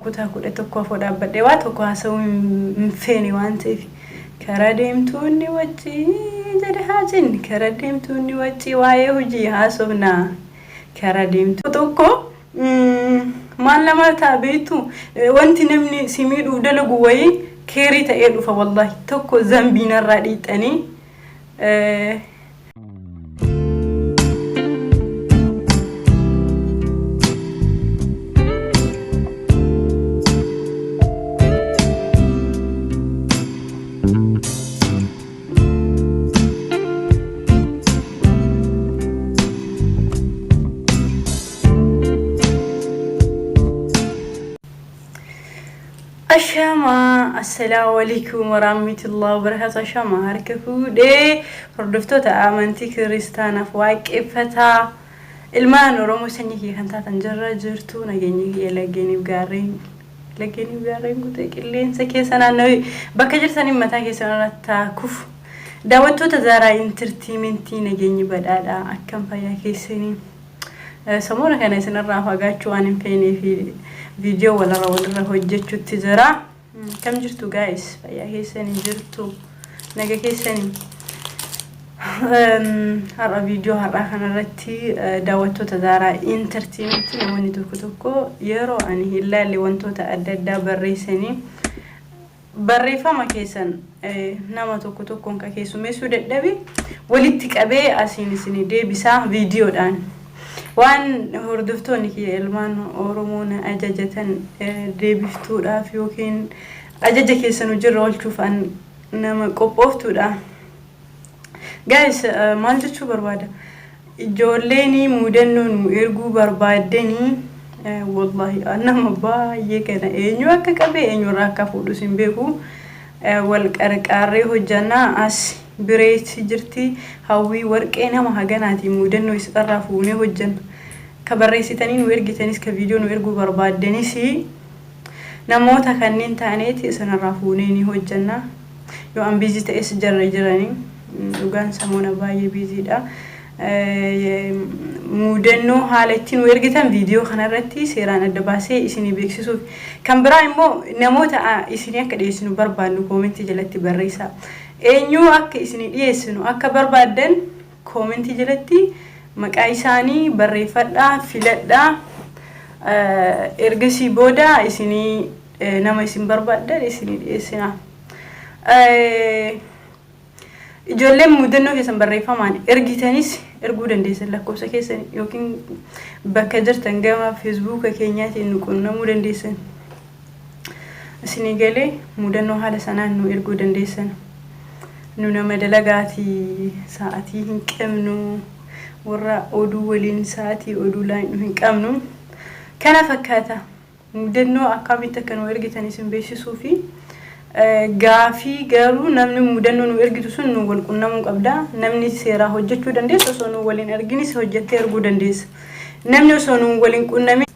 Kutaa 11 afoo dhaabbadhee waa tokko haasa'uu hin feene waan ta'eef. Kara deemtuun ni waccii jedhe Haaceen. Kara deemtuun ni waccii waa'ee hojii haasofna. Kara deemtuu tokko maal namaa ta'a beektu, wanti namni si miidhuuf dalagu wayii keerii ta'ee dhufa. Wallahi tokko zambii narraa dhiixanii. Ashamaa, assalaamu alaikum warahmatullahi wabarakatuh. Ashamaa, harka fuudhee hordoftoota amantii kiristaanaaf waaqeffataa ilmaan Oromoo sanyii kiyya kan taatan, jirra jirtu? Nageenya kiyya laggeeniif gaarreen, laggeeniif gaarreen guutee qilleensa keessa naannawee bakka jirtaniin mataa keessan irratti taakuuf. Daawwattoota Zaaraa Entertainmentii, nageenyi badhaadhaa, akkam fayyaa keessanii? Samoona kana isinirraa fagaachuu waan hin feenee fi viidiyoo walirra walirra hojjechuutti jira. Kam jirtu guys? Fayyaa keessanii jirtu? Naga keessanii? Har'a viidiyoo har'aa kanarratti, daawwattoota Zaaraa Entertainmentii, namoonni tokko tokko yeroo ani hin laalle wantoota adda addaa barreessanii, barreeffama keessan nama tokko tokkoon ka keessummeessuu dadhabe walitti qabee asiin isinii deebisaa viidiyoodhaan. Waan hordoftoonni kiyya ilmaan Oromoo na ajajatan deebiftuudhaaf yookiin ajaja keessan hojiirra oolchuuf an nama qophooftuudha. Guys, maal jechuu barbaada? Ijoolleen mudannoo nu erguu barbaaddanii, wallahi nama baay'ee kana eenyu akka qabe, eenyurraa akka fuudhus hin beeku. Wal qarqaarree hojjannaa. As bireechi jirti Hawwii Warqee, nama haganaati mudannoo isarraa fuunee hojjanna. Ka barreessitanii nu ergitanis, ka viidiyoo nu erguu barbaaddanis, namoota kanneen taaneeti isinirraa fuunee ni hojjanna. Yoo an busy ta'es jarri jiranii. Dhugaan samoona baay'ee busydha. Mudannoo haala ittiin nu ergitan viidiyoo kanarratti seeraan adda baasee isinii beeksisuuf. Kan biraa immoo namoota isinii akka dhiyeessinu barbaadnu koomentii jalatti barreessaa. Eenyu akka isinii dhiyeessinu akka barbaaddan koomentii jalatti maqaa isaanii barreeffadhaa, filadhaa. Ergasii booda isinii nama isin barbaaddan isinii dhiyeessina. Ijoolleen mudannoo keessan barreeffamaan ergitanis erguu dandeessan, lakkoofsa keessan yookiin bakka jirtan gama feesbuuka keenyaatiin nu qunnamuu dandeessan. Isinii galee, mudannoo haala sanaan nu erguu dandeessan. Nu nama dalagaatii, sa'atii hin qabnu, warra oduu waliin sa'atii oduu laayinu hin qabnu. Kana fakkaata. Mudannoo akkamitti akka nu ergitan isin beeksisuu fi gaafii. Garuu namni mudannoo nu ergitu sun nu wal qunnamuu qabda. Namni seeraa hojjechuu dandeessu osoo nu waliin arginis hojjettee erguu dandeessa. Namni osoo nu waliin qunnamin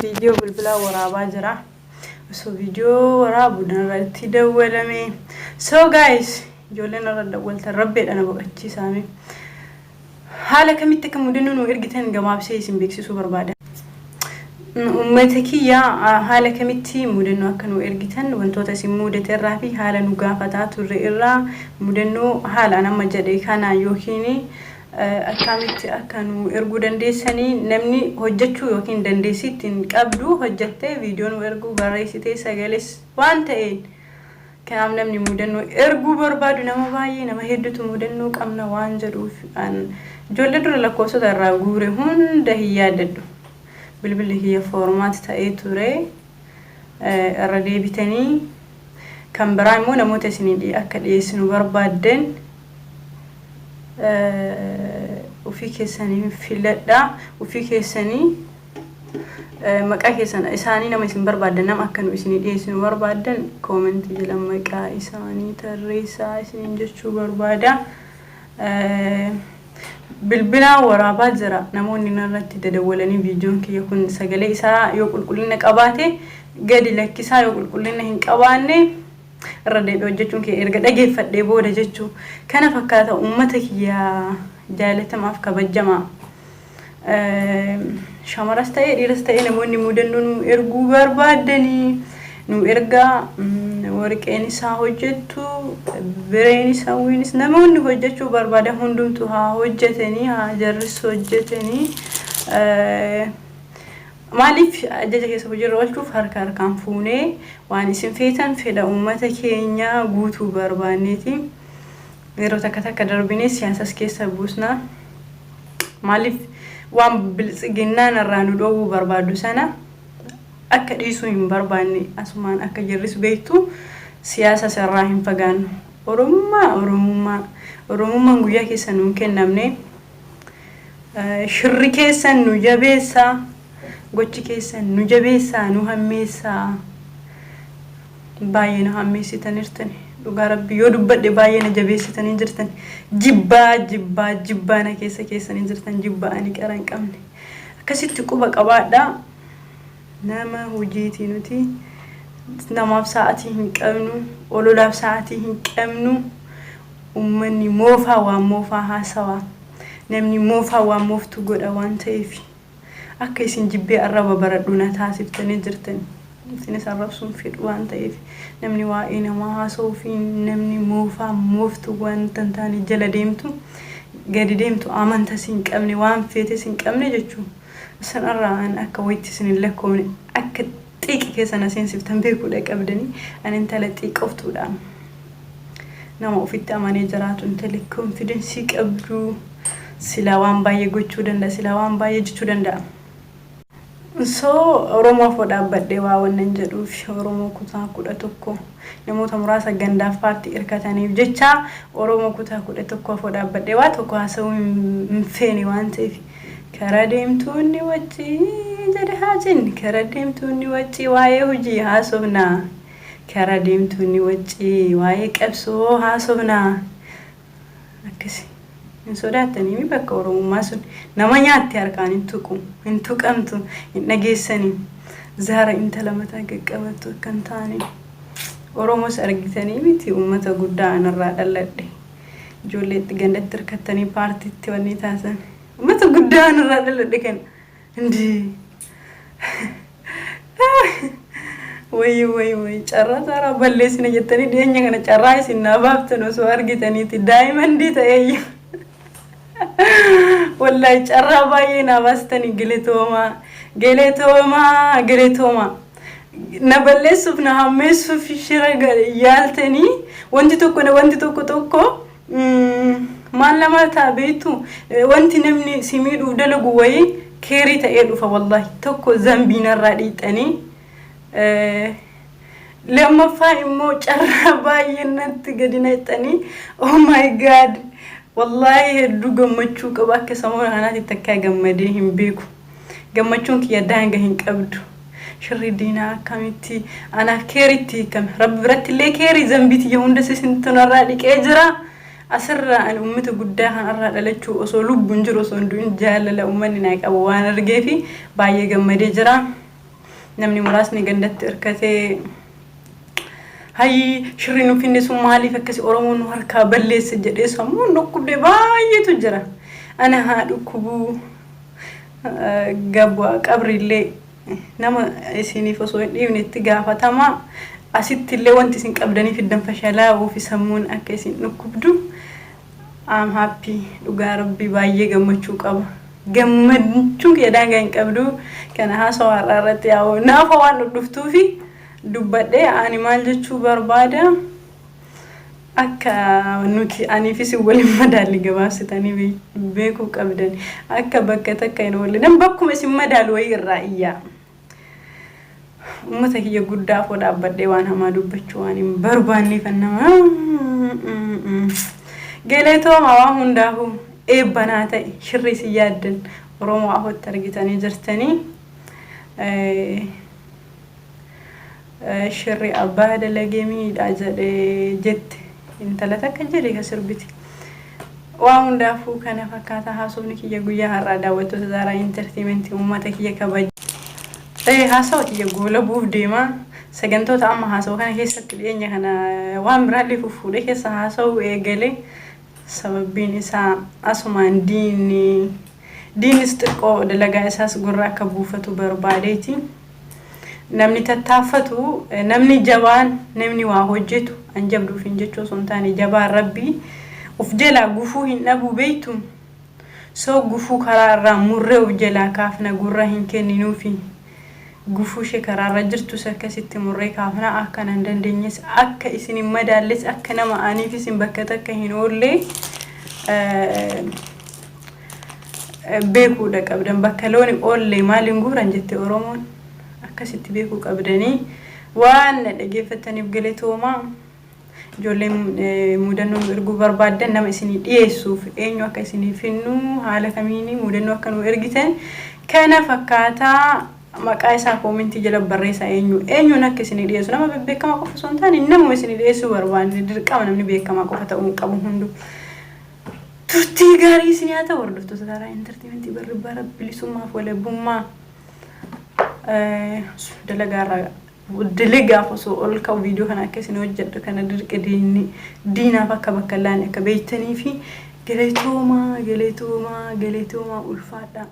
viidiyoo bilbilaa waraabaa jira. Osoo viidiyoo waraabuudhaan irratti dawwalame. So guys, ijoolleen irra dawwaltan rabbeedha na boqochiisaame. Haala kamitti akka mudannoo nu ergitan gabaabsee isin beeksisuu barbaada. Uummata kiyya, haala kamitti mudannoo akka nu ergitan, wantoota isin mudate irraa fi haala nu gaafataa turre irraa mudannoo haala an amma jedhe kana yookiin akkamitti akka nu erguu dandeessanii, namni hojjechuu yookiin dandeessii ittiin qabdu hojjettee viidiyoo nu erguu, barreessitee, sagalees waan ta'een. Kanaaf namni mudannoo erguu barbaadu nama baay'ee, nama hedduutu mudannoo qabna waan jedhuuf, an ijoollee dura lakkoofsota irraa guure hunda hin yaaddadhu. Bilbilli kiyya format ta'ee ture. Irra deebitanii kan biraa immoo namoota isinii akka dhiyeessinu barbaaddan ofii keessanii filadhaa. Ofii keessanii maqaa keessan isaanii, nama isin barbaaddan, nama akka nu isinii dhiyeessinu barbaaddan koomentii jala maqaa isaanii tarreessaa isiniin jechuu barbaada. Bilbilaan waraabaa jira. Namoonni narratti dadawwalanii viidiyoon kiyya kun sagalee isaa yoo qulqullina qabaate gadi lakkisaa, yoo qulqullina hin qabaanne irra deebi'ee hojjechuun kee erga dhageeffadhee booda jechuu. Kana fakkaata, uummata kiyya jaalatamaaf kabajamaa. Shamaras ta'ee dhiiras ta'ee namoonni mudannoo nu erguu barbaaddanii nu ergaa. Warqeen isaa hojjettu, bireen isaa wiinis, namoonni hojjechuu barbaadan hundumtu haa hojjetanii, haa jarris hojjetanii. Maaliif ajaja keessa hojiirra oolchuuf harka harkaan fuunee waan isin feetan fedha uummata keenyaa guutuu barbaanneeti. Yeroo takka takka darbinee siyaasas keessa buusna. Maaliif waan biltsiginnaan irraa nu dhoowwuu barbaadu sana akka dhiisuu hin barbaanne asumaan akka jirris beektu, siyaasas irraa hin fagaannu. Oromummaa, Oromummaa, Oromummaan guyyaa keessa nuun kennamne. Shirri keessan nu jabeessaa, gochi keessan nu jabeessaa, nu hammeessaa. Baay'ee na hammeessitaniirtani. Dhugaa Rabbi yoo dubbadhe baay'ee na jabeessitanii jirtan. Jibbaa, jibbaa, jibbaa na keessa keessanii jirtan, jibbaa ani qara hin qabne. Akkasitti quba qabaadhaa. Nama hojiitii nuti namaaf sa'atii hin qabnu, ololaaf sa'atii hin qabnu. Uummanni moofaa waan moofaa haasawaa. Namni moofaa waan mooftu godha waan ta'eef akka isin jibbee arraba baradhu na taasiftanii jirtan. Isinis arrabsuun fedhu waan ta'eef, namni waa'ee namaa haasa'uu fi namni moofaa mooftu wanta hin taane jala deemtu, gadi deemtu, amantas hin qabne, waan feetes hin qabne jechuudha. Isin irraa an akka wayitti isin hin lakkoofne, akka xiiqi keessa na seensiftan beekuudha qabdanii. Ani intala xiiqoftuudha. Nama ofitti amanee jiraatu, intala confidence qabdu, silaa waan baay'ee gochuu danda'a, silaa waan baay'ee jechuu danda'a. So Oromoo afoo dhaabbadhee waa wannan jedhuuf, Oromoo kutaa 11 namoota muraasa gandaaf paartii hirkataniif jecha Oromoo kutaa 11 afoo dhaabbadhee waa tokko haasa'uu hin feene waan ta'eef. Kara deemtuunni waccii jedhe haa jenni, kara deemtuunni waccii waa'ee hojii haasofnaa, kara deemtuunni waccii waa'ee qabsoo haasofnaa. Akkasi hin sodaattanii bakka Oromummaa sun nama nyaatti harkaan hin tuqu, hin tuqamtu, hin dhageessanii. Zaara intala mataa qaqqabattu akka hin taane Oromos argitanii miti, uummata guddaa anarraa dhaladhe. Ijoolleetti gandatti hirkattanii paartiitti wanni taasan, uummata guddaa anarraa dhaladhe kana hindi. Wayi wayi wayi, carraa saaraa balleessina jettanii dhiyeenya kana carraa isin naa baaftan osoo argitaniiti daa'imandii ta'eeyyu. Wallaahi carraa baay'ee naa baastanii, galatoomaa, galatoomaa, galatoomaa. Na balleessuuf, na hammeessuuf shira yaaltanii wanti tokko wanti tokko tokko maal namaa ta'a beektu, wanti namni si miidhuuf dalagu wayii keerii ta'ee dhufa. Wallaahi tokko zambii narraa dhiixanii, lammaffaa immoo carraa baay'ee natti gadi naqxanii. Oh my God, wallaahi hedduu gammachuu qaba. Akka samoona kanaatti takkaa gammadee hin beeku. Gammachuun kiyya daanga hin qabdu. Shirri diinaa akkamitti anaaf keeritti hiikame. Rabbi biratti illee keerii, zambii tiyya hunda sisintu narraa dhiqee jira. Asirraa ani uummata guddaa kanarraa dhalachuu, osoo lubbuun jiru, osoo hin du'in, jaalala uummanni naa qabu waan argeefi baay'ee gammadee jira. Namni muraasni gandatti hirkatee, hayyi shirri nu finne sun maaliif akkasi Oromoon nu harkaa balleesse jedhee sammuun dhukkubde baay'eetu jira. Ana haa dhukkubuu, gabbu'aa qabriillee nama isiniif osoo hin dhiifne itti gaafatamaa. Asitti illee wanti isin qabdanii fiddan fashalaa'uu fi sammuun akka isin dhukkubdu. I'm happy, dhugaa Rabbii baay'ee gammachuu qaba. Gammachuun kiyya daangaa hin qabdu. Kana haasawaa har'aa irratti yaa'u naafa waan dhudhuftuufi dubbadhee. Ani maal jechuu barbaada, akka nuti aniifis waliin madaalli gabaabsitanii beekuu qabdan, akka bakka takka hin oolle nam bakkuma isin madaalu wayii irraa iyyaa. Uummata kiyya guddaa afoo dhaabbadhee waan hamaa dubbachuu waan hin barbaanneef nama galatooma. Waan hundaafuu eebbanaa ta'e, shirri isin yaaddan Oromoo afootti argitanii jirtanii. Shirri abbaa dalagee miidhaa jedhee jette intala takka jedhe ka sirbiti. Waan hundaafuu kana fakkaata haasofni kiyya guyyaa har'aa, daawwattoota Zaaraa Entertainment, uummata kiyya kabaja. Haasawa kiyya goolabuuf deema. Sagantoota amma haasawa kana keessatti dhiyeenya kana waan biraallee fuffuudhee keessa haasa'uu eegale. Sababbiin isaa asumaan diinni Diinnis xiqqoo dalagaa isaas gurra akka buufatu barbaadeeti. Namni tattaaffatu, namni jabaan, namni waa hojjetu, an jabduuf hin jechuu osoo hin taane jabaan Rabbii uf jalaa gufuu hin dhabuu beektu. So gufuu karaa irraa murree uf jalaa kaafna gurra hin kenninuufi. Gufuu ishee karaa irra jirtus akkasitti murree kaafna akka nan dandeenyes akka isin hin madaalles akka nama aniif isin bakka takka hin oolle beekuudha qabdan. Bakka looni oolle maaliin guuran jette Oromoon. Akkasitti beekuu qabdanii waan na dhageeffattaniif galatoomaa. Ijoolleen mudannoo nu erguu barbaaddan nama isinii dhiyeessuuf eenyu akka isinii finnu haala kamiin mudannoo akka nu ergitan kana fakkaataa maqaa isaa koomentii jala barreessaa eenyu eenyuun akka isinii dhiyeessu nama bebbeekamaa qofa osoo hin taane namuma isinii dhiyeessuu barbaanne dirqama namni beekamaa qofa ta'uu hin qabu hundu. Turtii gaarii isinii haa ta'u hordoftoota Taaraa Intartiimentii barri bara bilisummaaf walabummaa dalagaarraa dalagaaf osoo ol ka'u viidiyoo kana akka isin hojjedhu kana dirqe diinni diinaaf akka bakka hin laanne akka beektanii fi galatoomaa galatoomaa galatoomaa ulfaadhaa.